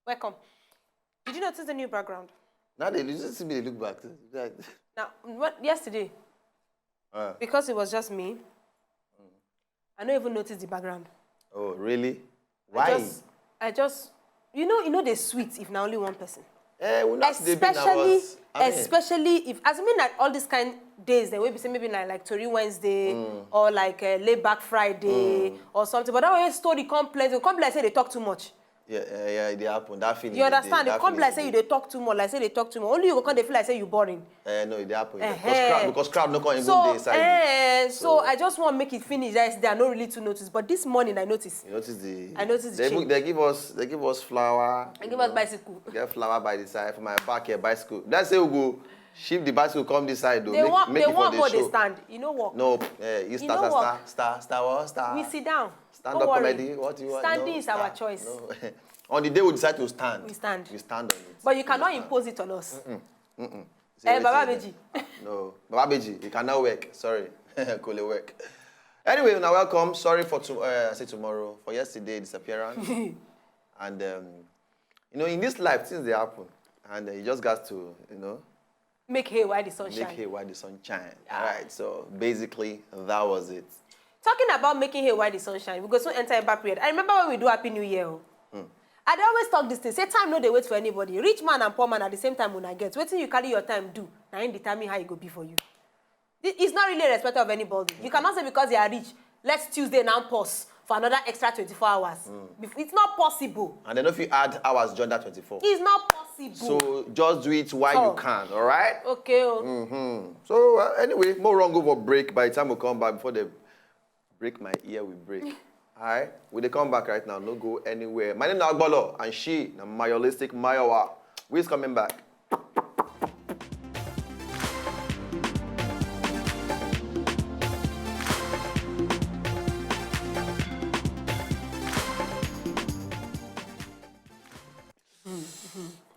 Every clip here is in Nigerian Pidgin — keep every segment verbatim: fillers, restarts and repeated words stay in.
Welcome. Did you notice the new background? Now they listen to me, they look back. Like, Now, what, yesterday, uh, because it was just me, I don't even notice the background. Oh, really? I Why? Just, I just, you know, you know, they sweet if na only one person. Eh, we not dey be Especially, nervous. I mean, especially if, as I mean, like all these kind days, they will be say maybe like, like Tori Wednesday Mm. or like uh, Laid Back Friday or something. But that way, story complex, it complex say they talk too much. Yeah, yeah, yeah, it dey happen. That feeling. You dey- understand? That It complex say feeling you they talk too much. Like say they talk too much. Only you go come they feel like say you boring. dey- Eh, no, it dey happen. Because Ehen. crowd, because crowd no come even So, dey inside. eh, so So- I just want make it finish. That's I don't really too notice. But this morning I noticed. You notice the. I noticed the they, change. They give us, they give us flower. And you give us know, bicycle. Get flower by the side for my back here bicycle. That's say we go ship the bicycle come this side though. They make, want, make they it for want the more. Show. They stand. You know what? No, eh, you You star, know star, what? Star, star, star, what, star. We sit down. Stand Don't up worry. Comedy. What you want? Standing No, is our star. Choice. No. On the day we decide to stand, We stand. We stand on it. But you cannot understand? Impose it on us. Mm-mm. Eh, Say Baba wetin Beji. No, Baba Beji, it cannot work. Sorry, Kole work. Anyway, now welcome. Sorry for to, uh, I say tomorrow for yesterday disappearance. And um, you know, in this life, things they happen, and uh, you just got to, you know, Make hay while the sun make shine. Hay while the sun shine. All right. So basically, that was it. Talking about making hay while the sun shine, we go soon enter a back period. I remember when we do Happy New Year. Oh. I dey always talk this thing. Say time no dey wait for anybody. Rich man and poor man at the same time when I get. Waiting you carry your time do. Now in determine how it go be for you. It- It's not really a respect of anybody. You cannot say because they are rich, let's Tuesday now pause for another extra twenty-four hours. Bef- It's not possible. And then if you add hours join that twenty-four. It's not possible. So just do it while Oh. You can, all right? Okay. Oh. Mm-hmm. So uh, anyway, more wrong over break. By the time we come back, before they break my ear, we break. All right, we dey come back right now. No go anywhere. My name is Agbolo, and she, na Mayolistic Mayowa. We is coming back.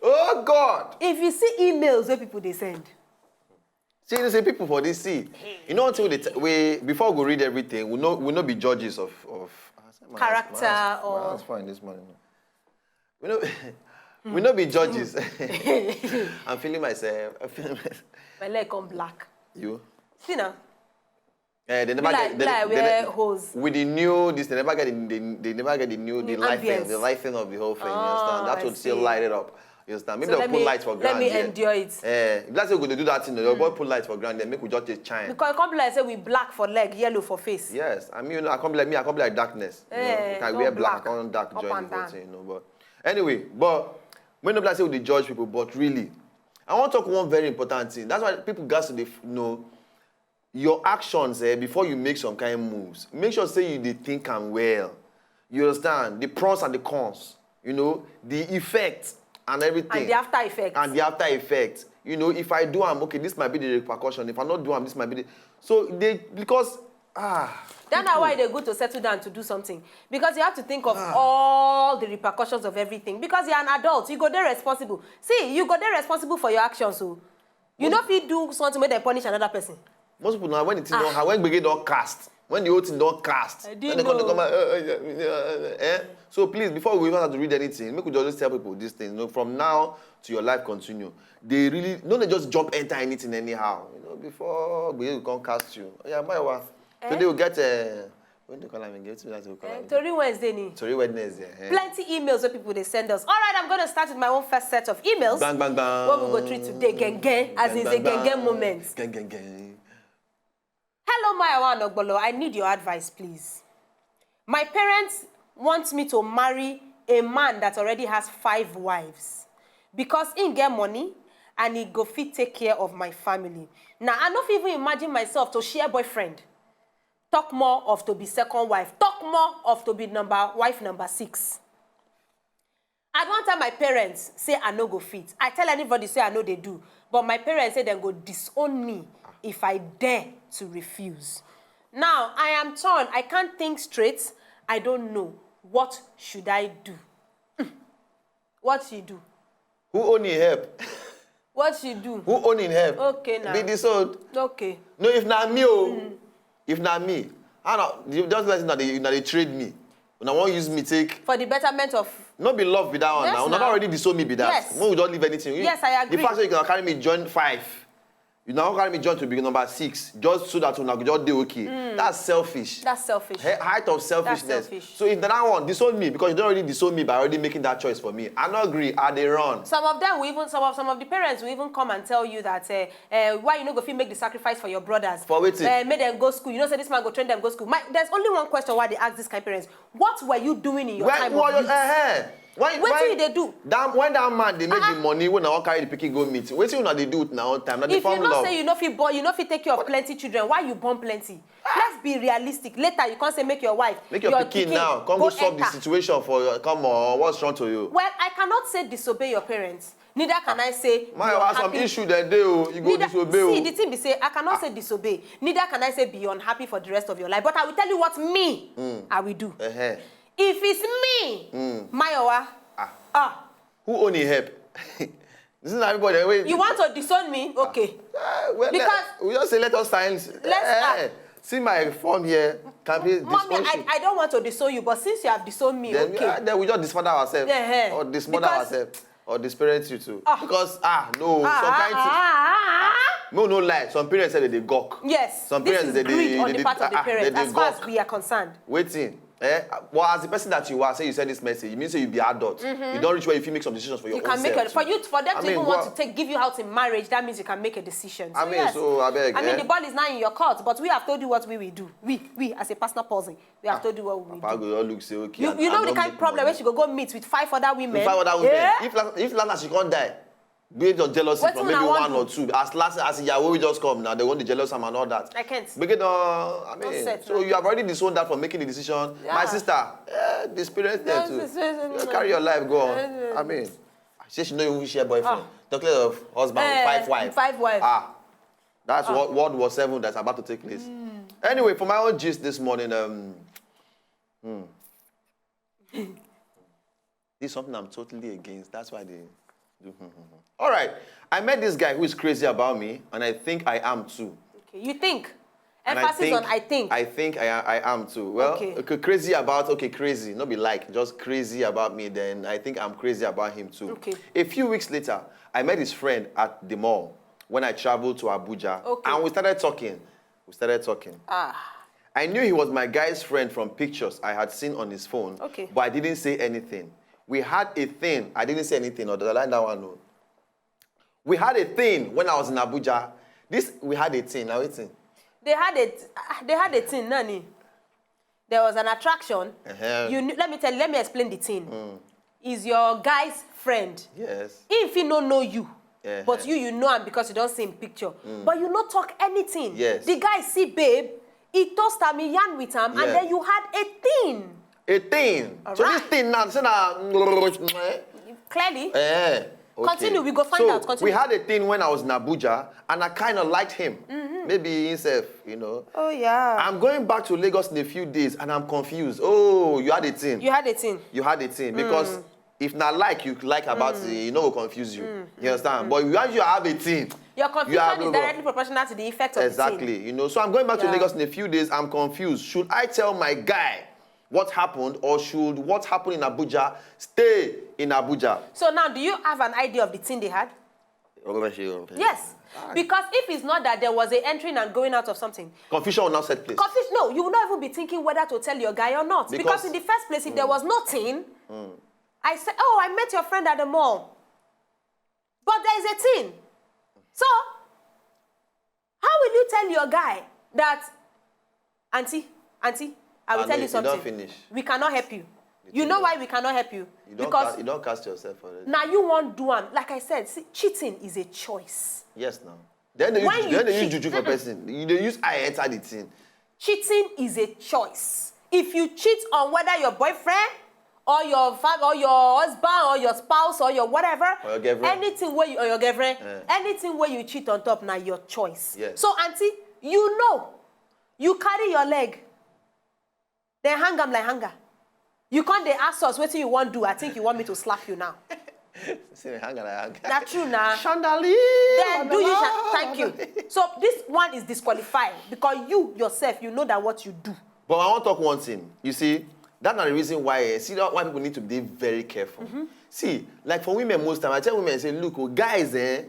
Oh God! If you see emails where people they send, See, you see people for this see. You know until they t- we before we read everything, we know we no be judges of of Character my house, or my house fine this morning. We know we no be judges. I'm feeling myself. I'm feeling myself. My leg come black. You. See now. Eh, they never Like, get they, like they, wear they, hose. With the new this, they never get the they, they never get the new the The lighting, ambience. The lighting of the whole thing. You Ah, understand? That I would still see. Light it up. You understand? Maybe So they'll let put me, lights for let grand. me Yeah. Endure it. Eh, if that's how they do that thing, they'll both put lights for grand. Then make we just take chime. Because it come be like say we black for leg, yellow for face. Yes, I mean, you know, I come be like me, I come be like darkness. You know, Eh, you can don't wear black, black. On dark, Up join and the whole down. Thing, you know. But anyway, but when not like say we dey judge people, but really, I want to talk one very important thing. That's why people got to dey f- know your actions eh, before you make some kind of moves. Make sure say you dey think am well. You understand the pros and the cons. You know the effect and everything. And the after effect. And the after effect. You know, if I do am, okay, this might be the repercussion. If I not do am, this might be the. So they because ah. That's now why they go to settle down to do something. Because you have to think of all the repercussions of everything. Because you're an adult, you go there responsible. See, you go there responsible for your actions. So you know if you do something where they punish another person. Most people now when the thing don happen, when gbege don cast, when the whole thing don cast, I then didn't they come, they know. come out, eh, eh, eh, eh, eh. So please, before we even have to read anything, make we just tell people this thing. You know, from now to your life continue. They really no, they just jump enter anything anyhow. You know, before gbege go come cast you. Oh, yeah, my wife. Eh? Today we get uh, when they call am again, wetin we like to call Eh, am? Tori Wednesday ni. Tori Wednesday. Eh? Plenty emails that people they send us. All right, I'm going to start with my own first set of emails. Bang bang bang. What we go treat today, genge, as in it's a genge moment. Gang gang gang. Hello, Mayowa and Ogbolo. I need your advice, please. My parents want me to marry a man that already has five wives because he get money and he go fit take care of my family. Now, I no fit even imagine myself to share boyfriend. Talk more of to be second wife. Talk more of to be number wife number six. I don tell my parents say I no go fit. I tell anybody say I no dey do, but my parents say dem go disown me if I dare to refuse. Now I am torn. I can't think straight. I don't know. What should I do? What you do? Who own him help? What you do? Who own him help? Okay now. Be disowned. Okay. No, if na me, oh, if na me, I know. You just like now they, now they trade me. Una wan use me take. For the betterment of No be love be that one Yes, now. Una now. Already disown me be that. Yes. When we don't leave anything. You- Yes, I agree. The fact that you can carry me join five, you now carry me join to be number six, just so that una go just dey okay. That's selfish. That's selfish. He- height of selfishness. Selfish. So if that one disown me because you don't already disown me by already making that choice for me, I no agree. I dey run. Some of them will even some of some of the parents will even come and tell you that uh, uh, why you no go fit make the sacrifice for your brothers. For wetin? Uh, make them go school. You know, say this man go train them go school. My, there's only one question why they ask this kind parents. What were you doing in your Where time were of you? youth? Uh-huh. When, Wetin when, you dey do? That, when that man dey make Ah. the money when I wan carry the pikin go meet, wetin una dey do with una own time? Na the If you form know love. Say you no fit born, you no fit take care of plenty children, why you born plenty? Let's be realistic. Later you come say make your wife, Make your pikin now come go solve the situation for your. Come on, what's wrong to you? Well, I cannot say disobey your parents. Neither can I say My be wife, some unhappy. Issue dem dey o, you go Neither, disobey o. See, the thing be say I cannot say disobey. Neither can I say be unhappy for the rest of your life. But I will tell you what me I will do. Uh-huh. If it's me, Mayowa, ah, Who own him help? This is everybody. Wait. You want to disown me? Okay. Uh, well, Because let, we just say let us silence. Let's- Eh, see my form here. Can be Mommy, I, disown. I don't want to disown you, but since you have disowned me, Then, okay. uh, then we just dismother ourselves, Eh, eh. or dismother Because- ourselves, or disparent you too. Ah. Because ah no, Ah, some ah, kind thing. ah, ah, ah. No, no lie. Some parents say they dey gawk. Yes, Some this parents is they dey- greed on they the dey- part of the ah, parents, they dey as far as gawk. We are concerned. Waiting. Eh? Well, as the person that you are, say you send this message, you mean say you be adult. You don't reach where you fit make some decisions for your You own can make self it for too. you for them I to mean, even what- want to take give you out in marriage. That means you can make a decision. So I mean, yes. So I beg. I mean, Eh? The ball is now in your court, but we have told you what we will do. We, we as a personal person, we have told you what we will Papa do. go just look say okay. You, I- you I know the don't kind make problem money. When she go go meet with five other women. Five other women. Eh? If la- if last she can't die, based on jealousy Wetin from una maybe wan one do? Or two. As last as Yahweh just come now, they want the jealous am and all that. I can't. Begin, uh, I mean, Don't set so like you have already disowned that for making the decision. Yeah. My sister, eh, disparent them Yes, too. yes, yes, yes. You carry your life go on. Yes, yes. I mean, she she no even share boyfriend. Ah. Talk less of husband Eh, with five wives. Five wives. Ah, that's what World War Seven that's about to take place. Anyway, for my own gist this morning, um, hmm. This is something I'm totally against. That's why they do. All right. I met this guy who is crazy about me, and I think I am too. Okay, you think? And Emphasis on I think. I think I, I am too. Well, Okay. Okay, crazy about, okay, crazy. Not be like, just crazy about me, then I think I'm crazy about him too. Okay. A few weeks later, I met his friend at the mall when I traveled to Abuja. Okay. And we started talking. We started talking. Ah. I knew he was my guy's friend from pictures I had seen on his phone, Okay. But I didn't say anything. We had a thing. I didn't say anything. Or did I line that one? No. We had a thing when I was in Abuja. This, we had a thing. Now, waiting. They had a, ah, they had a thing, Nani. There was an attraction. Uh-huh. You knew, let me tell you, let me explain the thing. Is your guy's friend. Yes. If he no know you, Uh-huh. But you, you know him because you don't see him picture. But you no talk anything. Yes. The guy see babe, he toast am, he yarn with am, Yeah. And then you had a thing. A thing. So this Alright. Thing now, say na. Clearly. Eh. Okay. Continue, we go find So, out. Continue. We had a thing when I was in Abuja, and I kind of liked him. Maybe himself, you know. Oh yeah. I'm going back to Lagos in a few days, and I'm confused. Oh, you had a thing. You had a thing. You had a thing because if not like you like about it, you know, will confuse you. You understand? But you have you have a thing. Your You confusion have is no- directly proportional to the effect of the Exactly. thing. You know, so I'm going back to Yeah. Lagos in a few days. I'm confused. Should I tell my guy what happened, or should what happened in Abuja stay in Abuja? So now, do you have an idea of the thing they had? Yes. Because if it's not that there was a entering and going out of something, Confusion will now set place. Confuse, no, you will not even be thinking whether to tell your guy or not. Because, Because- in the first place, if there was no thing, I said, "Oh, I met your friend at the mall." But there is a thing. So, how will you tell your guy that, "Auntie, auntie, I will Ah, tell no, you you don't something." Finish. We cannot help you. You thing know don- why we cannot help you? You don't Because ca- you don't cast yourself already. Now you won't do am. Like I said, see, cheating is a choice. Yes, now. Then they When use, you then they use cheat- juju for person. You they use I enter the thing. Cheating is a choice. If you cheat on whether your boyfriend or your father or your husband or your spouse or your whatever, Or your girlfriend. Anything where you or your girlfriend, Eh. Anything where you cheat on top, now your choice. Yes. So, auntie, you know, you carry your leg, then hang am like hanger. You can't dey ask us what you want do. I think you want me to slap you now. See, hang on, hang on. That's true now. Chandelier. Then do you sha- thank you. So this one is disqualified because you yourself, you know that what you do. But I want to talk one thing. You see, That's not the reason why, eh, see that why people need to be very careful. See, like, for women, most time I tell women, say, look, oh, guys, eh,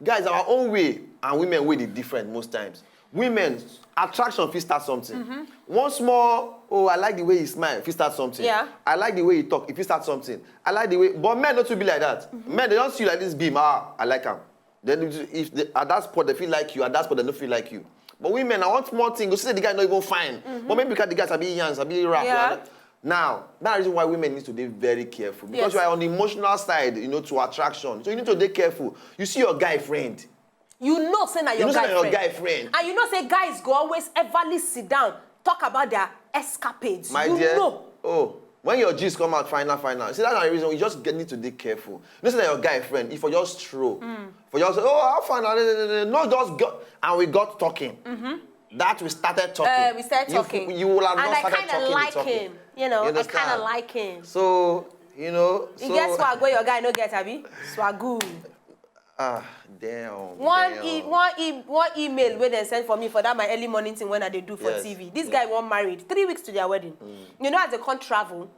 guys, our own way and women way dey different most times. Women, attraction fit start something. One small, oh, I like the way he smile, fit start something. Yeah. I like the way he talk, if fit start something. I like the way, but men not to be like that. Men, they don't see you like this beam. Ah, I like him. Then if they, at that spot they feel like you, at that spot they don't feel like you. But women, I want more thing. You see the guy not even fine, but maybe because the guy sabi yarn, sabi rap. Yeah. You know? Now, that reason why women need to be very careful, because Yes. you are on the emotional side, you know, to attraction. So you need to be careful. You see your guy friend. You know, say na your You know, say guy na your friend. guy friend. And you know, say guys go always everly sit down, talk about their escapades. My you dear. Know. Oh, when your G's come out, final, final. See, that's the reason you just get, need to be careful. You know, say na your guy friend. If you just throw, for just say, oh, how fun? No, no, no, no, no, just go. And we got talking. That we started talking. Uh, we started You- talking. You, will have And not I started kinda talking. like talking. Him. You know, You I understand? Kind of like him. So, you know, You so, get swag where your guy no get, abi? Swagoo. Ah, damn. One damn. e one e one email wey dem send for me for that my early morning thing when I dey do for Yes, T V. This yes. Guy wan married three weeks to their wedding. You know, as they come travel,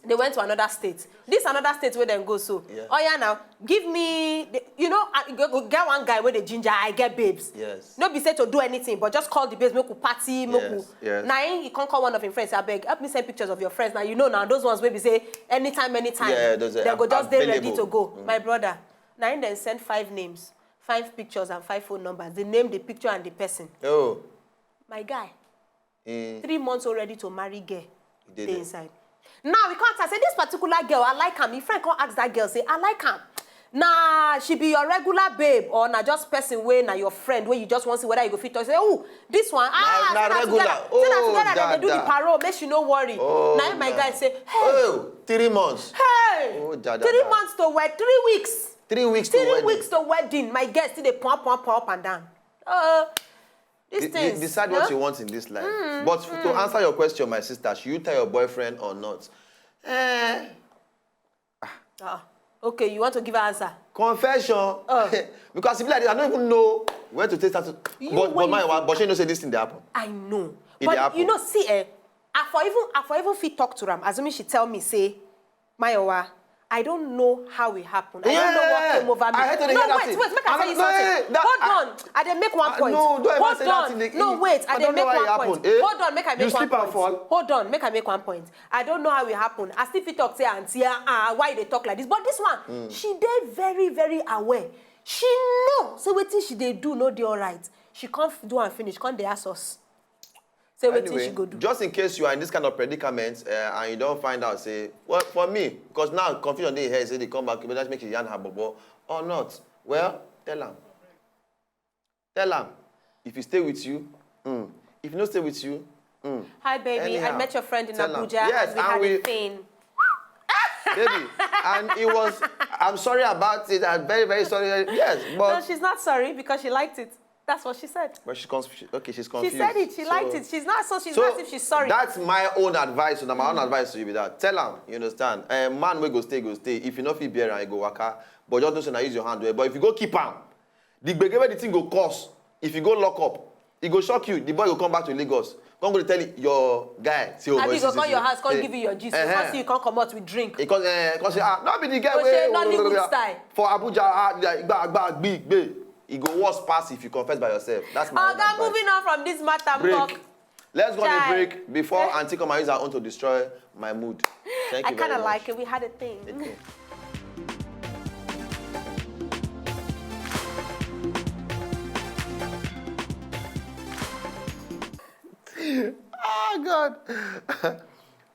they went to another state. This another state where dem go so. Yeah. Oh yeah, now give me. The, you know, I go, go get one guy with a ginger. I get babes. Yes. No be say to do anything, but just call the babes, make we party, make we. Yes, yes. Now he come call one of him friends. I beg, help me send pictures of your friends. Now you know now those ones wey be say anytime, anytime. Yeah, those are They go just dey ready available. To go. My brother, now him then send five names, five pictures, and five phone numbers. The name, the picture, and the person. Oh. My guy, Eh, three months already to marry girl. Dey Dey there. Inside. Now we can't say this particular girl, I like am. Him friend come ask that girl, say, I like am. Nah, she be your regular babe, or na just person wey na your friend wey you just want see whether you go fit talk. Say, oh, this one, ah, na say na regular. Together, say na Oh, together dem dey do the dada. Parole, make she no worry. Oh, Now my no. Guy say, hey, Oh, three months. hey, Oh, dada. Three months to wed, three weeks. Three weeks to Three wedding. Weeks to wedding. My girl still dey pump, pump, pump up and down. Uh, these De- de- things. Decide no? What you want in this life. But to answer your question, my sister, should you tell your boyfriend or not? Eh, Ah, okay, you want to give her answer? Confession. Because if like this, I don't even know where to take that. You But, when but my you wife, but she know say this thing dey happen. I know. It But dey happen. You know, see, eh, I for even I for even fit talk to am. Assuming she tell me say, Mayowa, I don't know how it happened. I don't know what Yeah. Came over me. I hate to No, hear that wait, thing. Wait, make I I tell you don't- something. No, that- Hold I- on, I dey make one I- point. No, don't ever Hold say on. That thing again. No, wait, I, I dey don't know make how one it happened. Point. Eh? Hold on, make I make You one slip point. And fall. Hold on, make I make one point. I don't know how it happened. I still fit talk say, auntie, ah, ah, why you dey talk like this? But this one, she dey very, very aware. She know say wetin she dey do no dey alright. She come f- do and finish, come dey ask us. Say wetin Anyway, she go do. Just in case you are in this kind of predicament uh, and you don't find out, say, well, for me, because now confusion dey here, say they come back, you better make you yarn her bobo or not. Well, tell am. Tell am. If he stay with you, mm. If he no stay with you, mm. Hi, baby. I Anyhow, met your friend in tell am. Abuja. Yes, And we and had we- a thing. Baby, and it was, I'm sorry about it. I'm very, very sorry. Yes, No, but she's not sorry because she liked it. That's what she said. But she's confused. Okay, she's She confused. Said it. She So- liked it. She's not so. She's so not as if she's sorry. That's my own advice. So my own advice to you be that. Tell am, you understand? A man wey go stay, go stay. If you no fit bear am, you go waka. But just don't say na use your hand well. But if you go keep am, the gbege wey the thing go cause, if you go lock up, e go shock you. The boy go come back to Lagos. Come go dey tell your guy. Say, oh, Abi boy, you go see, come see, your see. House, come Eh, give you your gist. eh, Come eh. See you come come out with drink. Because, eh, come say, ah, no be the guy Go wey say Nollywood style. For Abuja, ah, gba, gba, gbi, gbe. E go worse pass if you confess by yourself. That's my own Oga, advice. Moving on from this matter, Break. Mok. Let's go on a Chai. Break before Eh? Auntie come and use her own to destroy my mood. Thank I you very Kind of much. Like it. We had a thing. Okay. Ah, God.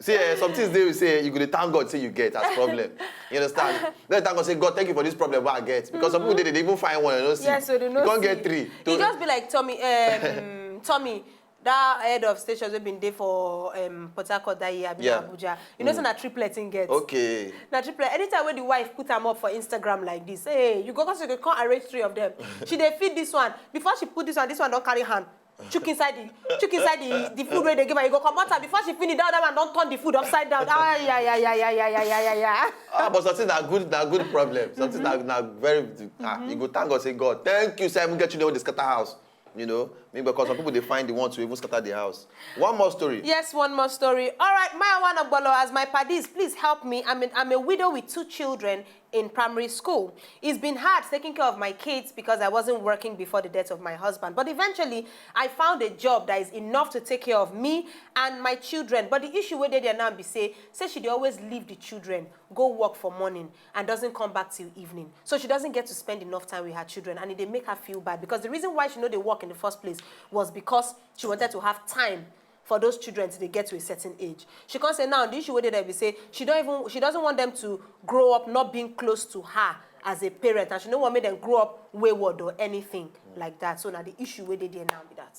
See, eh, some things they will say you go dey thank God say you get as problem. You understand? Then thank God say, God, thank you for this problem wey I get, because some people dey, they even find one, you know. See, Yes, so they you know. Can't See. Get three. You just be like Tommy, um, Tommy, that head of station wey been dey for um, Port Harcourt that year, abi Yeah. Abuja. You know, say na triplet in get. Okay. Na triplet. Anytime when the wife put am up for Instagram like this, hey, you go, 'cause you go come arrange three of them. She dey feed this one. Before she put this one, this one don't carry hand. Chook inside the chook inside the, the food where they give her. You go come out before she finish. That other one don't turn the food upside down. Ah, yeah, yeah, yeah, yeah, yeah, yeah, yeah, yeah, yeah. Ah, but something that good, that good problem. Something that, that very. Ah, you go thank God, say, God, thank you. Say I even get you there with the scatter house. You know, maybe because some people, they find they want to even scatter the house. One more story. Yes, one more story. All right, my one Ogbolo, as my paddies, please help me. I'm, in, I'm a widow with two children in primary school. It's been hard taking care of my kids because I wasn't working before the death of my husband. But eventually, I found a job that is enough to take care of me and my children. But the issue where they are now be say, say she dey always leave the children, go work for morning, and doesn't come back till evening. So she doesn't get to spend enough time with her children, and it dey make her feel bad because the reason why she no dey work in the first place was because she wanted to have time for those children till they get to a certain age. She can't say now the issue where they be say she don't even she doesn't want them to grow up not being close to her as a parent, and she don't want make them grow up wayward or anything like that. So now the issue where they there now be that.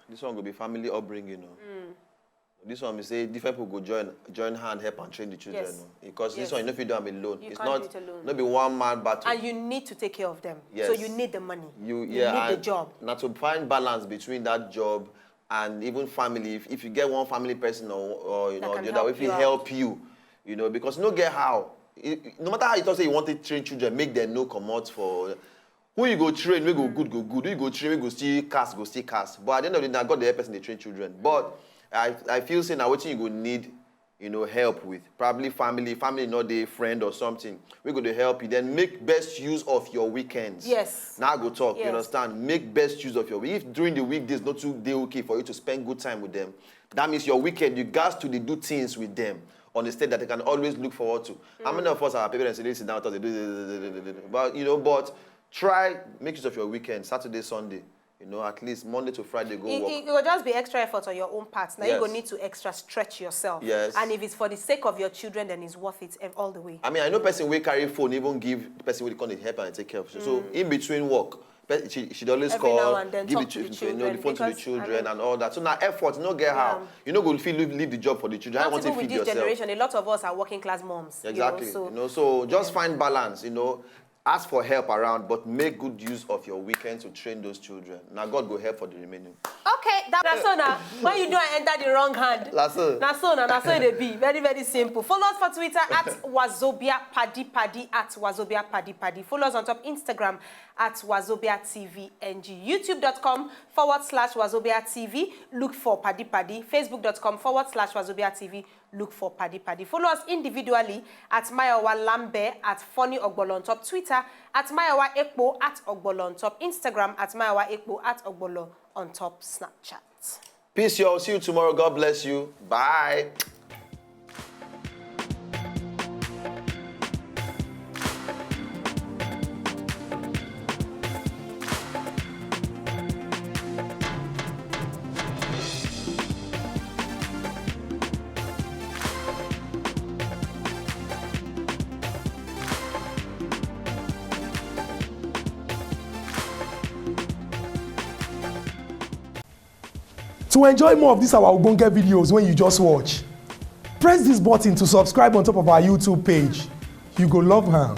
This one go be family upbringing, you know. This one, we say different people go join join hand, help and train the children. Yes. No? Because this Yes. one, you no fit do am alone. You It's can't not do it alone. No be one man battle. And you need to take care of them. Yes. So you need the money. You You yeah, need the and job. Now to find balance between that job and even family. If, if you get one family person or, or you That know can the other way, help if you you out. help you, you know, because you no get how. I- I- no matter how you talk say you want to train children, make them no comot for who you go train, we go good, go good. Who you go train, we go still cast, go still cast. But at the end of the day, na God the help person they train children. But I, I feel say now what you go need, you know, help with probably family, family not a friend or something. We go to help you. Then make best use of your weekends. Yes. Now go talk. You Yes. Understand? Make best use of your week. If during the weekdays not too day okay for you to spend good time with them, that means your weekend you got to dey do things with them on the state that they can always look forward to. How many of us are parents and they sit down with us, they do, but you know, but try make use of your weekend, Saturday, Sunday. You know, at least Monday to Friday go It, work. it, it will just be extra effort on your own part. Now you go Yes. need to extra stretch yourself. Yes. And if it's for the sake of your children, then it's worth it ev- all the way. I mean, I know person wey carry phone, even give person wey come dey help and take care of. So, so in between work, pe- she she dey always Every call, now and then give talk it to the to, you know, the children phone to the because, I children mean, and all that. So now effort, you no get how. Yeah. You no go fit leave, leave the job for the children. I Not want to even with feed this yourself. Generation, a lot of us are working class moms. Exactly. You know, so, You know, so just find balance. You know, ask for help around, but make good use of your weekend to train those children. Now God go help for the remaining. Okay, that's so now. When you do, I enter the wrong hand. That's it. Na so na, na so it dey be. Very, very simple. Follow us for Twitter at Wazobia Paddy Paddy, at Wazobia Paddy Paddy. Follow us on top Instagram at Wazobia T V N G. YouTube dot com forward slash Wazobia T V. Look for Paddy Paddy. Facebook dot com forward slash Wazobia T V. Look for Paddy Paddy. Follow us individually at Mayowa Lambe, at Funny Ogbolo on top Twitter, at Mayowa Ekpo, at Ogbolo on top Instagram, at Mayowa Ekpo, at Ogbolo on top Snapchat. Peace, y'all. See you tomorrow. God bless you. Bye. To enjoy more of these our ogbonge videos when you just watch, press this button to subscribe on top of our YouTube page. You go love am.